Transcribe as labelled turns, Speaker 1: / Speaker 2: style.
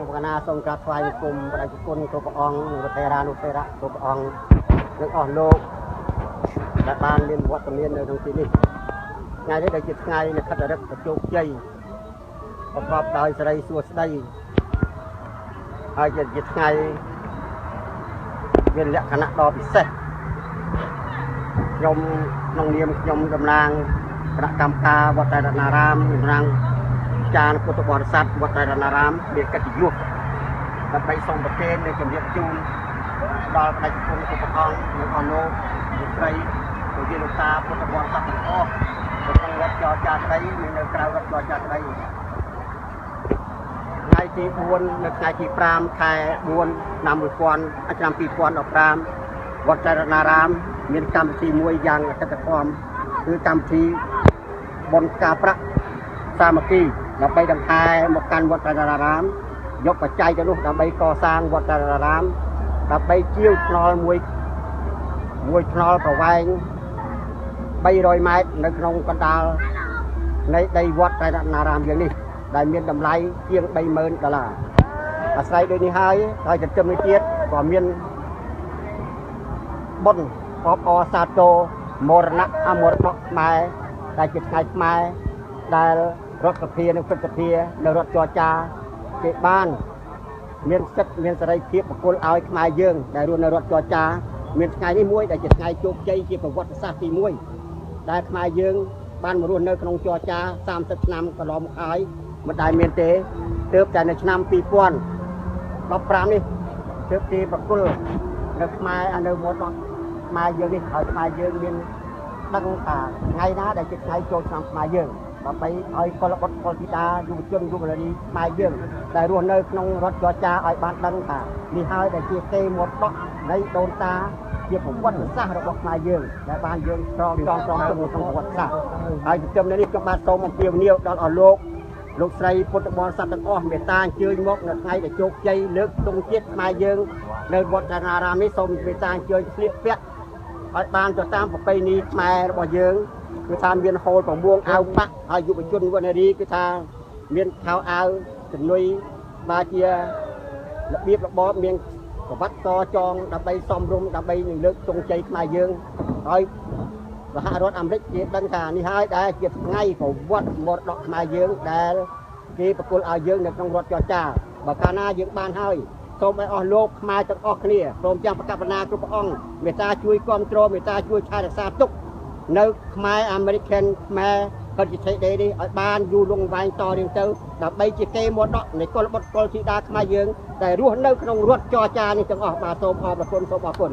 Speaker 1: ខ្ញុំកណាសូមក្រាបថ្វាយបង្គំព្រះគុណគ្រប់ព្រះអង្គនិងព្រះថេរានុថេរៈគ្រប់ព្រះអង្គនិងអស់លោកដែលបានមានវត្តមាននៅក្នុងទីនេះថ្ងៃនេះដែលជាថ្ងៃនៃខិត្តរិទ្ធប្រជោគជ័យប្រកបដោយសិរីសួស្តីហើយជាថ្ងៃមានលក្ខណៈដ៏ពិសេសខ្ញុំក្នុងនាមខ្ញុំតំណាងគណៈកម្មការវត្តរតនារាមតំណាងចានពុទ្ធបរិស័ទវត្តរតនារាមមានកិត្តិយសដើម្បីសូមប្រគេននៅជំរាបជូនដល់ព្រះគុណគ្រប់ព្រះអង្គនិងអស់លោកលោកស្រីលោកយាយលោកតាពុទ្ធបរិស័ទទាំងអស់នៅក្នុងវត្តចរចាក្តីនិងនៅក្រៅវត្តចរចាក្តីថ្ងៃទី4នៅថ្ងៃទី5ខែ4ឆ្នាំ1000ឆ្នាំ2015វត្តរតនារាមមានកម្មវិធីមួយយ៉ាងអតិថិធមគឺកម្មវិធីបុណ្យការប្រាក់សាមគ្គីដើម្បីដង្ហែមកកាន់វត្តរតនារាមយកបច្ច័យទៅនោះដើម្បីកសាងវត្តរតនារាមដើម្បីជាវថ្នល់មួយថ្នល់ប្រវែង300ម៉ែត្រនៅក្នុងកណ្ដាលនៃដីវត្តរតនារាមយើងនេះដែលមានតម្លៃជាង30000ដុល្លារអាស្រ័យដូចនេះហើយហើយទន្ទឹមនេះទៀតក៏មានបុណ្យអបអរសាទរមរណៈអមរតកខ្មែរដែលជាថ្ងៃខ្មែរដែលរដ្ឋសភានិងព្រឹទ្ធសភានៅរដ្ឋចរចាគេបានមានសិទ្ធិមានសេរីភាពប្រគល់ឲ្យខ្មែរយើងដែលរស់នៅរដ្ឋចរចាមានថ្ងៃនេះមួយដែលជាថ្ងៃជោគជ័យជាប្រវត្តិសាស្ត្រទី1ដែលខ្មែរយើងបានមករស់នៅក្នុងចរចា30ឆ្នាំកន្លងមកហើយមិនដែលមានទេទើបតែនៅឆ្នាំ2015នេះទើបគេប្រគល់នៅខ្មែរនៅមរតកខ្មែរយើងនេះឲ្យខ្មែរយើងមានដឹងថាថ្ងៃណាដែលជាថ្ងៃចូលឆ្នាំខ្មែរយើងដើម្បីឲ្យកុលបុត្រកុលធីតាយុវជនយុវនារីខ្មែរយើងដែលរស់នៅក្នុងរដ្ឋចរចាឲ្យបានដឹងថានេះហើយដែលជាកេរមរតកនៃដូនតាជាប្រវត្តិសាស្ត្ររបស់ខ្មែរយើងដែលបានយើងក្រងចងក្រងក្នុងប្រវត្តិសាស្ត្រហើយទន្ទឹមនេះខ្ញុំបាទសូមអំពាវនាវដល់អស់លោកលោកស្រីពុទ្ធបរិស័ទទាំងអស់មេត្តាអញ្ជើញមកនៅថ្ងៃដែលជោគជ័យលើកទង់ជាតិខ្មែរយើងនៅវត្តរតនារាមនេះសូមមេត្តាអញ្ជើញស្លៀកពាក់ឲ្យបានទៅតាមប្រពៃណីខ្មែររបស់យើងគឺថាមានហូលប្រមួងអាវប៉ាក់ហើយយុវជនវនារីគឺថាមានខោអាវជំនួយបាទជារបៀបរបបមានប្រវត្តិតចងដើម្បីសំរុំដើម្បីនឹងលើកទង់ជ័យខ្មែរយើងហើយសហរដ្ឋអាមេរិកគេដឹងថានេះហើយដែលជាថ្ងៃប្រវត្តិមរតកខ្មែរយើងដែលគេប្រគល់ឲ្យយើងនៅក្នុងរដ្ឋចរចាបើកាលណាយើងបានហើយសូមឲ្យអស់លោកខ្មែរទាំងអស់គ្នាព្រមទាំងប្រកាសណាគ្រប់ព្រះអង្គមេត្តាជួយគ្រប់គ្រងមេត្តាជួយថែរក្សាទុកនៅខ្មែរអាមេរិកខ្មែរ Heritage Day នេះឲ្យបានយូរលង់វែងតរៀងទៅដើម្បីជាកេរមរតកនៃកុលបុត្រកុលធីតាខ្មែរយើងដែលរស់នៅក្នុងរដ្ឋចរចានេះទាំងអស់បាទសូមអរគុណសូមអរគុណ